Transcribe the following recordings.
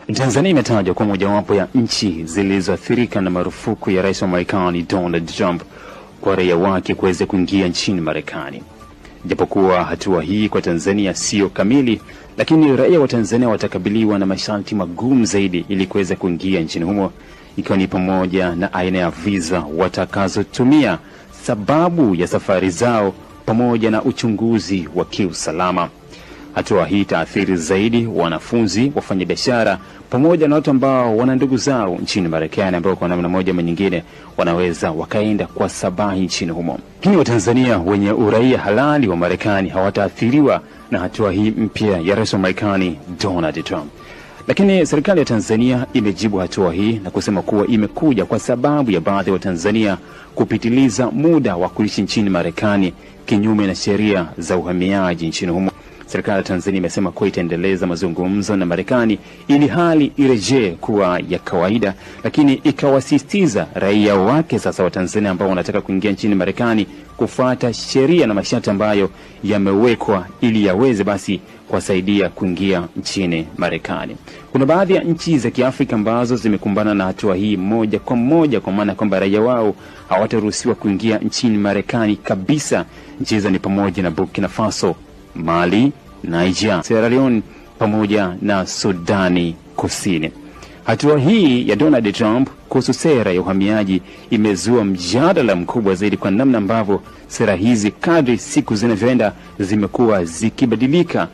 Tanzania imetajwa kuwa mojawapo ya nchi zilizoathirika na marufuku ya rais wa Marekani Donald Trump kwa raia wake kuweza kuingia nchini Marekani. Japokuwa hatua hii kwa Tanzania siyo kamili, lakini raia wa Tanzania watakabiliwa na masharti magumu zaidi ili kuweza kuingia nchini humo, ikiwa ni pamoja na aina ya visa watakazotumia, sababu ya safari zao, pamoja na uchunguzi wa kiusalama. Hatua hii itaathiri zaidi wanafunzi, wafanyabiashara pamoja na watu ambao wana ndugu zao nchini Marekani ambao kwa namna moja ama nyingine wanaweza wakaenda kwa sabahi nchini humo. Lakini Watanzania wenye uraia halali wa Marekani hawataathiriwa na hatua hii mpya ya rais wa Marekani Donald Trump. Lakini serikali ya Tanzania imejibu hatua hii na kusema kuwa imekuja kwa sababu ya baadhi ya Watanzania kupitiliza muda wa kuishi nchini Marekani kinyume na sheria za uhamiaji nchini humo. Serikali ya Tanzania imesema kuwa itaendeleza mazungumzo na Marekani ili hali irejee kuwa ya kawaida, lakini ikawasisitiza raia wake sasa wa Tanzania ambao wanataka kuingia nchini Marekani kufuata sheria na masharti ambayo yamewekwa ili yaweze basi kuwasaidia kuingia nchini Marekani. Kuna baadhi ya nchi za Kiafrika ambazo zimekumbana na hatua hii moja kwa moja, kwa maana kwamba raia wao hawataruhusiwa kuingia nchini Marekani kabisa. Nchi hizo ni pamoja na Burkina Faso, Mali, Niger, Sierra Leone pamoja na Sudani Kusini. Hatua hii ya Donald Trump kuhusu sera ya uhamiaji imezua mjadala mkubwa zaidi kwa namna ambavyo sera hizi kadri siku zinavyoenda zimekuwa zikibadilika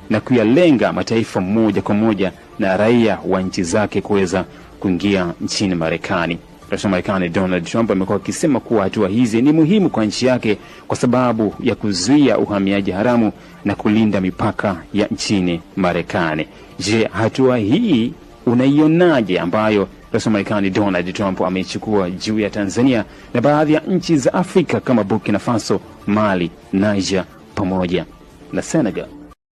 na kuyalenga mataifa moja kwa moja na raia wa nchi zake kuweza kuingia nchini Marekani. Rais wa Marekani Donald Trump amekuwa akisema kuwa hatua hizi ni muhimu kwa nchi yake kwa sababu ya kuzuia uhamiaji haramu na kulinda mipaka ya nchini Marekani. Je, hatua hii unaionaje ambayo rais wa Marekani Donald Trump ameichukua juu ya Tanzania na baadhi ya nchi za Afrika kama Burkina Faso, Mali, Niger pamoja na Senegal?